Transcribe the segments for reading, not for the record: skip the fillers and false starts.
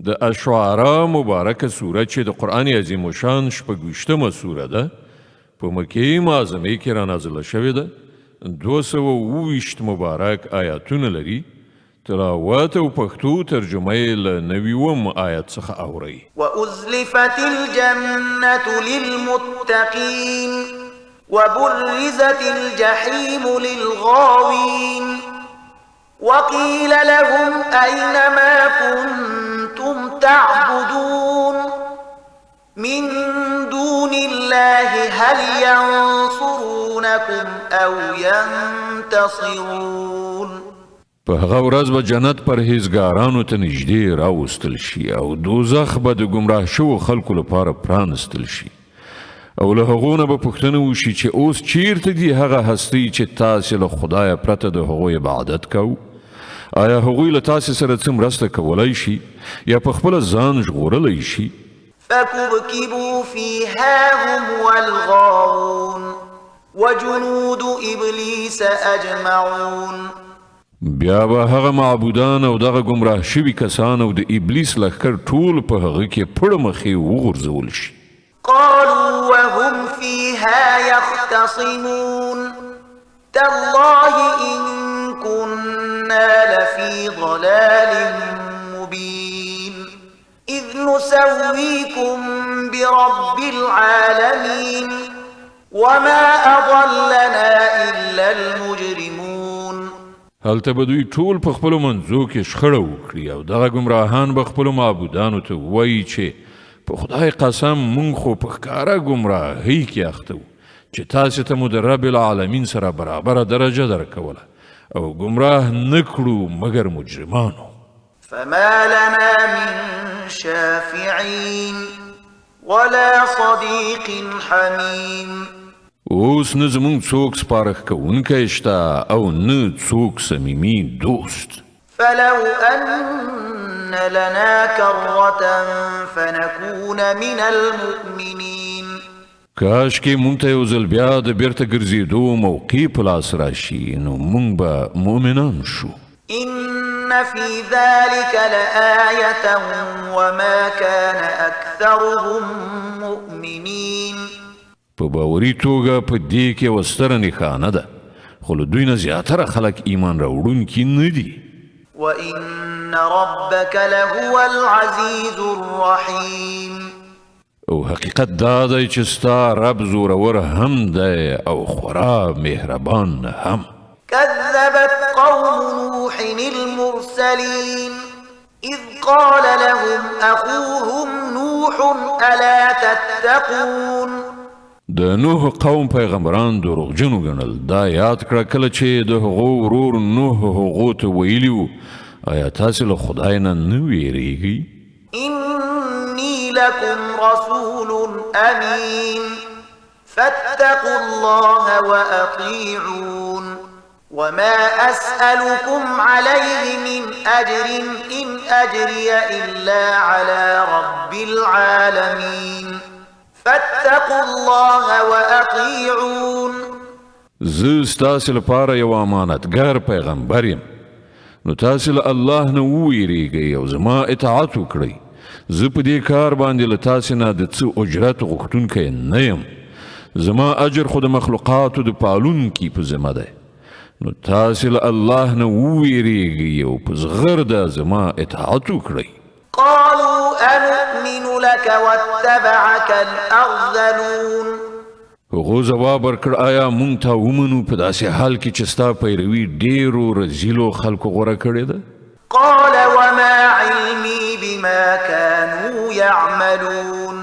د الشعراء مبارکه سوره چې د قرآن عظیم الشان شپږویشتمه سوره ده، په مکې معظمې کې را نازله شوې ده، 227 مبارک آیاتونه لري. تلاوت او پښتو ترجمه یې له 90 آیت څخه اورئ. وأزلفت الجنة للمتقين وبرزت الجحيم للغاوين وقيل لهم أين ما كنتم تعبدون من دون الله هل ينصرونكم أو ينتصرون. په هغه ورځ به جنت پرهیزګارانو ته نږدې راوستل شي او دوزخ به د ګمراه شوو خلکو لپاره پرانستل شي، او له هغو نه به پوښتنه وشي چې اوس چیرته دي هغه هستۍ چې تاسې له خدایه پرته د هغو عبادت کوو؟ آیا هغوی له تاسې سره څه مرسته کولای شي یا په خپله ځان ژغورلی شي؟ فكبكبوا فيها هم والغاوون وجنود إبليس أجمعون. بیا به هغه معبودان او دغه ګمراه شوي کسان او د ابلیس لښکر ټول په هغه کې پړ مخې وغورځول شي. قالوا وهم فيها يختصمون تالله إن كنا لفي ضلال مبين إذ نسويكم برب العالمين وما أضلنا إلا المجرمون. هلته به دوی ټول په خپلو منځو کې شخړه وکړي او دغه ګمراهان به خپلو معبودانو ته ووایي چې په خدای قسم مونږ خو په ښکاره ګمراهۍ کې اخته وو چې تاسې ته مو د رب العالمین سره برابره درجه درکوله او ګمراه نه کړو مګر مجرمانو. فما لنا من شافعين ولا صديق حميم. اوس نه زمونږ څوک سپارښت کوونکی شته او نه څوک صمیمي دوست. فلو أن لنا كرة فنكون من المؤمنين. کاشکې مونږ ته یو ځل بیا د بیرته ګرځېدو موقع په لاس راشي نو مونږ به مؤمنان شو. إن في ذلك لآية وما كان أكثرهم مؤمنين. په باوري توګه په دې کې یوه ستره نښانه ده، خو له دوی نه زیاتره خلک ایمان راوړونکي نه دي. وإن ربك لهو العزيز الرحيم. او حقیقت دا دی چې ستا رب زورور هم دی او خورا مهربان هم. كذبت قوم نوح المرسلين إذ قال لهم أخوهم نوح ألا تتقون. د نوح قوم پیغمبران دروغجن وګڼل. دا یاد کړه کله چې د هغو ورور نوح هغو ته ویلي وو آیا تاسې له خدای نه نه ویریږئ؟ إني لكم رسول أمين فاتقوا الله وأطيعون وما أسألكم عليه من أجر إن أجري إلا على رب العالمين فاتقوا الله وأطيعون. زه ستاسې لپاره یو امانتګر پیغمبر یم، نو تاسې له الله نه وویریږئ او زما اطاعت وکړئ. زه په دې کار باندې له تاسې نه د څه اجرت غوښتونکی نه یم، زما اجر خو د مخلوقاتو د پالونکي په ذمه دی. نو تاسې له الله نه وویریږئ او په زغرده زما اطاعت وکړئ. قالوا أنؤمن لك واتبعك الأرذلون. هغو ځواب ورکړ آیا مونږ تا ومنو په داسې حال کې چې ستا پیروي ډېرو رزیلو خلکو غوره کړې ده؟ قال وما علمي بما كانوا يعملون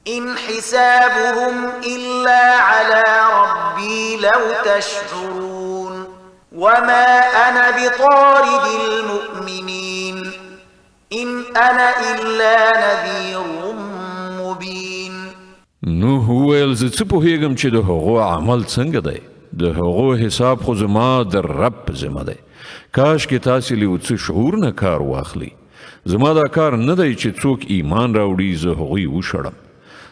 إن حسابهم إلا على ربي لو تشعرون وما أنا بطارد المؤمنين إن أنا إلا نذير مبين. نوح وویل زه څه پوهېږم چې د هغو عمل څنګه دی، د هغو حساب خو زما د رب په ذمه دی. کاش کې تاسې له یو څه شعور نه کار واخلئ. زما دا کار نه دی چې څوک ایمان راوړي زه هغوی وشړم،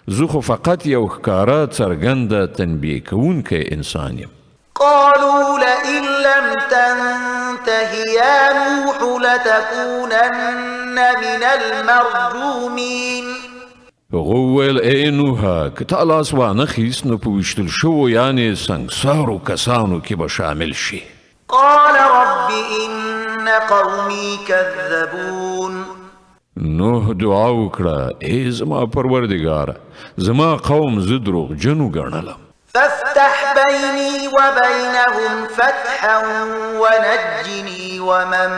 زه خو فقط یو ښکاره څرګنده تنبیه کوونکی انسان یم. قالوا لئن لم تنته يا نوح لتكونن من المرجومين. هغو وویل: ای نوحه، که تا لاس وانه خیست نو په ویشتل شوو یعنې سنګسارو کسانو کې به شامل شي. قال رب إن قومي كذبون. نوح دعا وکړه: ای زما پروردګاره، زما قوم زه دروغجن وګڼلم. فافتح بيني وبينهم فتحا ونجني ومن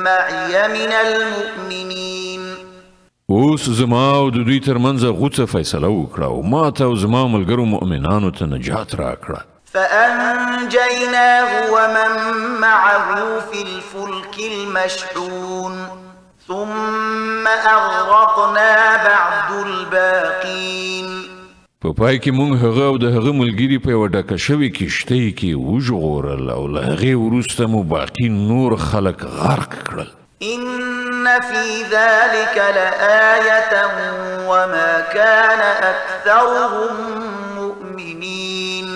معي من المؤمنين. اوس زما او د دوی ترمنځ غوڅه فیصله وکړه او ما ته او زما ملګرو مؤمنانو ته نجات راکړه. فأنجيناه ومن معه في الفلك المشحون ثم أغرقنا بعد الباقين. په پای کې مونږ هغه او د هغه ملګري په یوه ډکه شوې کښتۍ کې وژغورل او له هغې وروسته مو باقي نور خلک غرق کړل. إن في ذلك لآية وما كان أكثرهم مؤمنين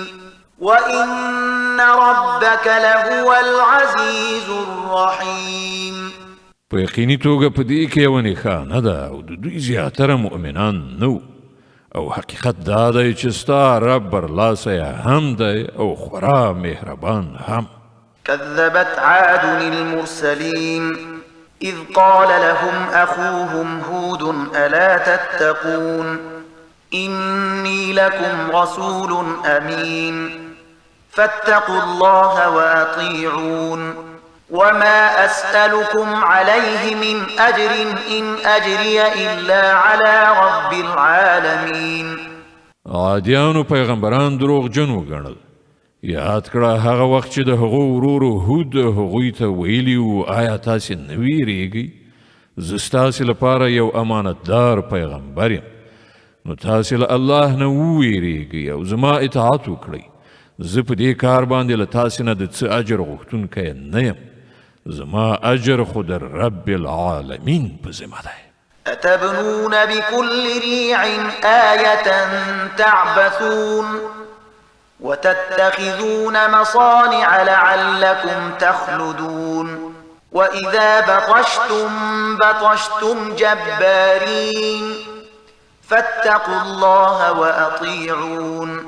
وإن ربك لهو العزيز الرحيم. په یقیني توګه په دې کې یوه نښانه ده او د دوی زیاتره مؤمنان نه وو، او حقیقت دا دی چې ستا رب برلاسی هم دی او خورا مهربان هم. كذبت عاد المرسلين إذ قال لهم أخوهم هود ألا تتقون إني لكم رسول أمين فاتقوا الله وأطيعون وما أسألكم عليه من أجر إن أجري إلا على رب العالمين. عادیانو پیغمبران دروغجن وګڼل. یاد کړه هغه وخت چې د هغو ورور هود هغوی ته ویلي وو: آیا تاسې نه ویریږئ؟ زه ستاسې لپاره یو امانتدار پیغمبر یم، نو تاسې له الله نه وویریږئ او زما اطاعت وکړئ. زه په دې کار باندې له تاسې نه د څه اجر غوښتونکی نه یم، زما اجر خو د رب العالمین په ذمه دی. أتبنون بكل ريع آية تعبثون وتتخذون مصانع لعلكم تخلدون وإذا بطشتم بطشتم جبارين فاتقوا الله وأطيعون.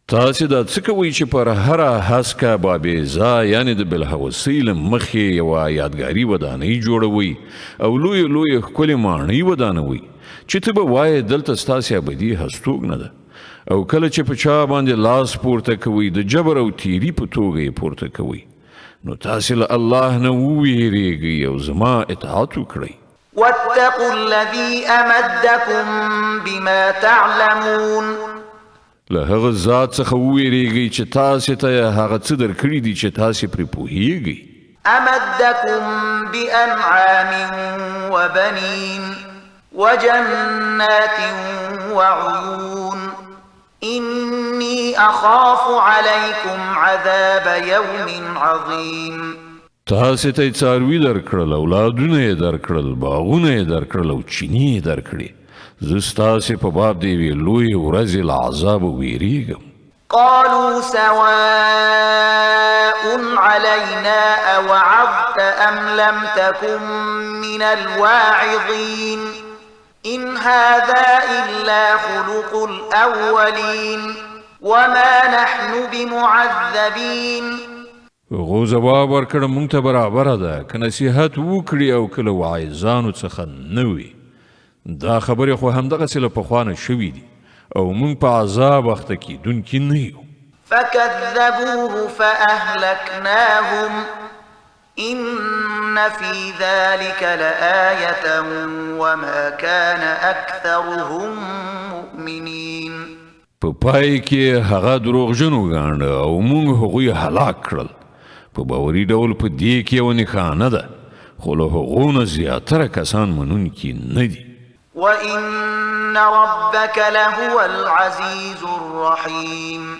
تاسې دا څه کوئ چې پر هره هسکه بابیزه یعنې د بلهوسۍ له مخې یوه یادګاري ودانۍ جوړوئ او لویې لویې ښکلې ماڼۍ ودانوئ چې ته به وایې دلته ستاسې ابدي هستوګنه ده، او کله چې په چا باندې لاس پورته کوئ د جبر او تیري په توګه یې پورته کوئ، نو تاسې له الله نه وویریږئ او زما اطاعت وکړئ. واتقوا الذي أمدكم بما تعلمون. له هغه ذات څخه وویریږئ چې تاسې ته یې هغه څه درکړي دي چې تاسې پرې پوهیږئ. أمدكم بأنعام وبنين وجنات وعيون إني أخاف عليكم عذاب يوم عظيم. تاسې ته یې څاروي درکړل، اولادونه یې درکړل، باغونه یې درکړل او چینې یې درکړې. زه ستاسې په باب د یوې لویې ورځې له عذابه ویریږم. قالوا سواء علينا أوعظت أم لم تكن من الواعظين إن هذا إلا خلق الأولين وما نحن بمعذبين. هغو ځواب ورکړ: مونږ ته برابره ده که نصیحت وکړي او که له واعظانو څخه نه وي. دا خبرې خو همدغسې له پخوا نه شوې دي او مونږ په عذاب اخته کېدونکي نه یو. فكذبوه فأهلكناهم إن في ذلك لآية وما كان أكثرهم مؤمنين. په پای کې هغه دروغجن وګاڼه او مونږ هغوی هلاک کړل. په باوري ډول په دې کې یوه نښانه ده، خو له هغو نه زیاتره کسان منونکي نه دي. وإن ربك لهو العزيز الرحيم.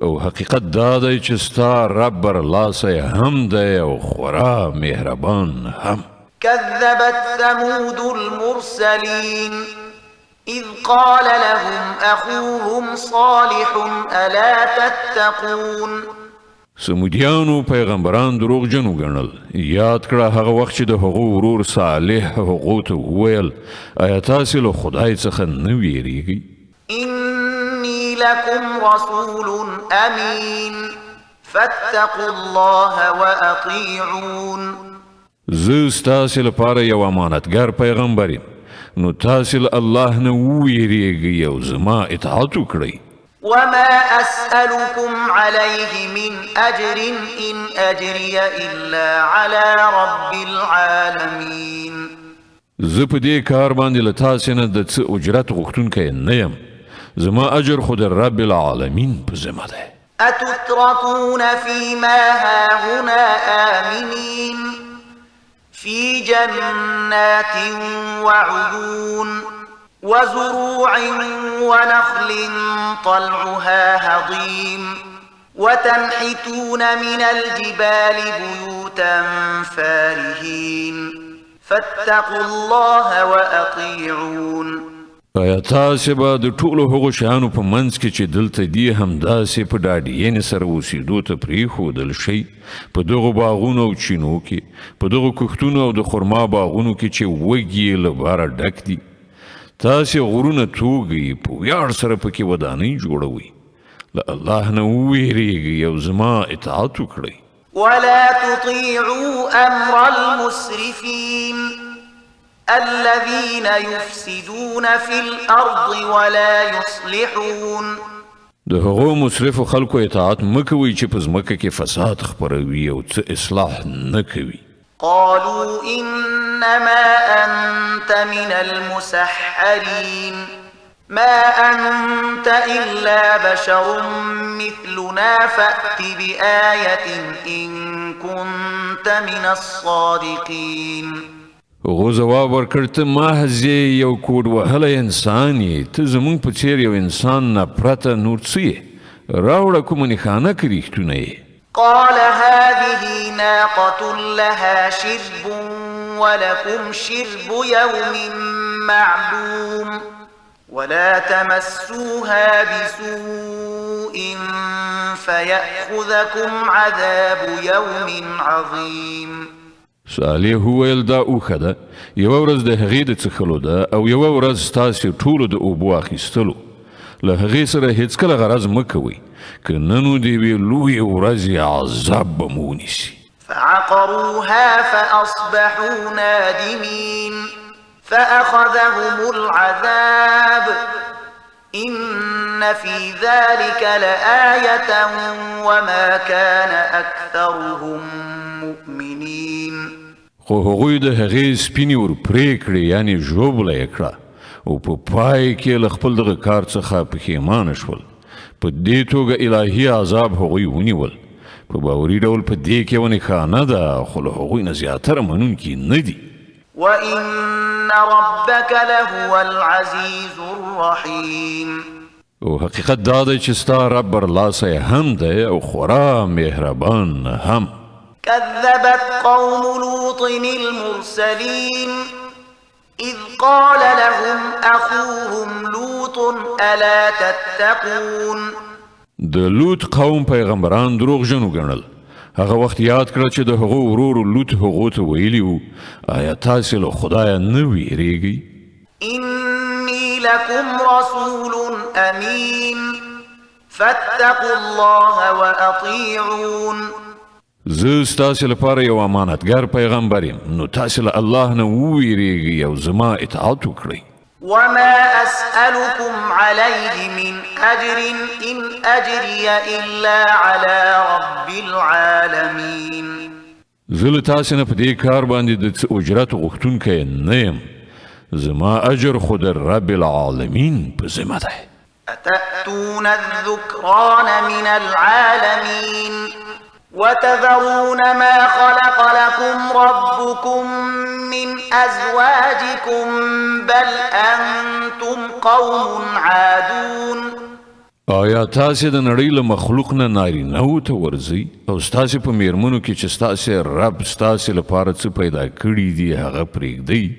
او حقیقت دا دی چې ستا رب برلاسی هم دی او خورا مهربان هم. كذبت ثمود المرسلين إذ قال لهم أخوهم صالح ألا تتقون. ثمودیانو پیغمبران دروغجن وګڼل. یاد کړه هغه وخت چې د هغو ورور صالح هغو ته وویل، ایا تاسې له خدای څخه نه ویریږئ؟ إني لكم رسول أمين فاتقوا الله وأطيعون. زه ستاسې لپاره یو امانتګر پیغمبر یم، نو تاسې له الله نه وویریږئ او زما اطاعت وکړئ. وما أسألكم عليه من أجر إن أجري إلا على رب العالمين. زه په دې کار باندې له تاسې نه د څه اجرت غوښتونکی نه یم، زما اجر خو د رب العالمین په ذمه دی. أتتركون فيما هاهنا آمنين في جنات وعيون وزروع ونخل طلعها هضيم وتنحتون من الجبال بيوتا فارهين فاتقوا الله وأطيعون. ایا تاسې به د ټولو هغو شیانو په منځ کې چې دلته دي همداسې په ډاډینې سره اوسېدو ته پرېښودل شئ؟ په دغو باغونو او چینو کې، په دغو کښتونو او د خرما باغونو کې چې وږي یې له باره ډک دي، تاسې غرونه توږئ، په ویاړ سره پکې ودانۍ جوړوئ. له الله نه وویریږئ او زما اطاعت وکړئ. ولا تطيعوا أمر المسرفين الذين يفسدون في الأرض ولا يصلحون. د هغو مسرفو خلکو اطاعت مه کوئ چې په ځمکه کې فساد خپروي او څه اصلاح نه کوي. قالوا إنما أنت من المسحرين ما أنت إلا بشر مثلنا فأت بآية إن كنت من الصادقين. هغو ځواب ورکړ، ته محض یو کوډ وهلی انسان یې، ته زموږ په څېر یو انسان نه پرته نور څه یې؟ راوړه کومه نښانه که رښتونی یې. قال هذه ناقة لها شرب ولكم شرب يوم معلوم ولا تمسوها بسوء فيأخذكم عذاب يوم عظيم. صالح وویل، دا اوښه ده، یوه ورځ د هغې د څښلو ده او یوه ورځ ستاسې ټولو د اوبو اخیستلو. له هغې سره هیڅکله غرض مه کوئ، که نه نو د یوې لویې ورځې عذاب به مو ونیسي. فعقروها فأصبحوا نادمين فأخذهم العذاب إن في ذلك لآية وما كان أكثرهم مؤمنين. خو هغوی د هغې سپینې ور پرې کړې، یعنې ژوبله یې کړه، او په پای کې له خپل دغه کار څخه پښیمانه شول. په دې توګه الهي عذاب هغوی ونیول. په باوري ډول په دې کې یوه نښانه ده، خو له هغوی نه زیاتره منونکي نه دي. وإن ربك لهو العزيز الرحيم. او حقیقت دا دی چې ستا رب برلاسی هم دی او خورا مهربان هم. كذبت قوم لوط المرسلين إذ قال لهم أخوهم لوط ألا تتقون. د لوط قوم پیغمبران دروغجن وګڼل. هغه وخت یاد کړه چې د هغو ورور لوط هغو ته ویلي وو، آیا تاسې له خدایه نه ویریږئ؟ إني لكم رسول أمين فاتقوا الله وأطيعون. زه ستاسې لپاره یو امانتګر پیغمبر یم، نو تاسې له الله نه وویریږئ او زما اطاعت وکړئ. وما أسألكم عليه من أجر إن أجري إلا على رب العالمين. زه له تاسې نه په دې کار باندې د څه اجرت غوښتونکی نه یم، زما اجر خو د رب العالمین په ذمه دی. أتأتون الذكران من العالمين وتذرون ما خلق لكم ربكم من أزواجكم بل أنتم قوم عادون. آیا تاسې د نړۍ له مخلوق نه نارینه وو ته ورځئ او ستاسې په میرمنو کې چې ستاسې رب ستاسې لپاره څه پیدا کړي دي هغه پرېږدئ؟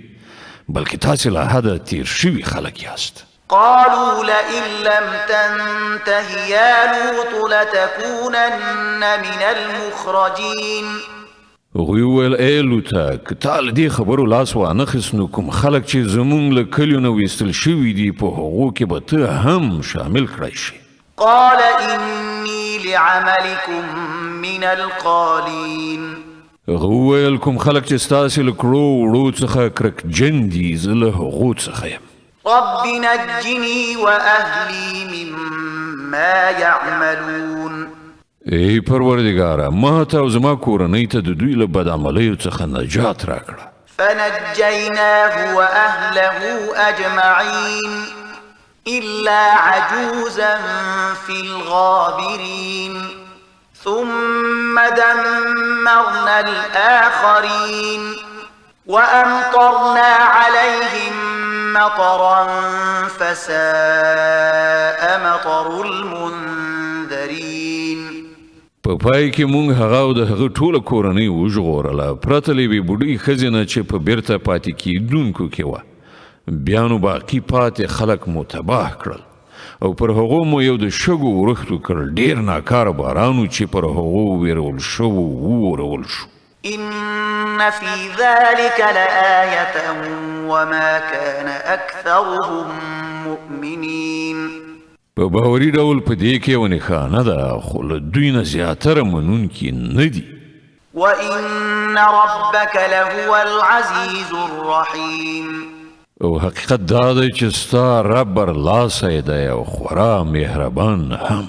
بلکې تاسې له حده تیر شوي خلک یاست. قالوا لئن لم تنته يا لوط لتكونن من المخرجين. هغوی وویل، ای لوطه، که تا له دې خبرو لاس وانخیست نو کوم خلک چې زمونږ له کلیو نه ویستل شوي دي په هغو کې به ته هم شامل کړای شې. قال إني لعملكم من القالين. هغه وویل، کوم خلک چې ستاسې له کړو وړو څخه کرکجن دي زه له هغو څخه یم. رب نجني وأهلي مما يعملون. ای پروردګاره، ما ته او زما کورنۍ ته د دوی له بدعملیو څخه نجات راکړه. فنجيناه وأهله أجمعين إلا عجوزا في الغابرين ثم دمرنا الآخرين وأمطرنا عليهم مطرا فساء مطر المنذرين. په پای کې مونږ هغه او د هغه ټوله کورنۍ وژغورله، پرته له یوې بوډۍ ښځې نه چې په بیرته پاتې کېدونکو کې وه. بیا نو باقي پاتې خلک مو تباه کړل او پر هغو مو یو د شګو ورښت وکړ. ډېر ناکاره باران و چې پر هغو ویرول شوو وورول شو. إن في ذلك لآية وما كان أكثرهم مؤمنين. په باوري ډول په دې کې یوه نښانه ده، خو له دوی نه زیاتره منونکي نه دي. وإن ربك لهو العزيز الرحيم. او حقیقت دا دی چې ستا رب برلاسی دی او خورا مهربان هم.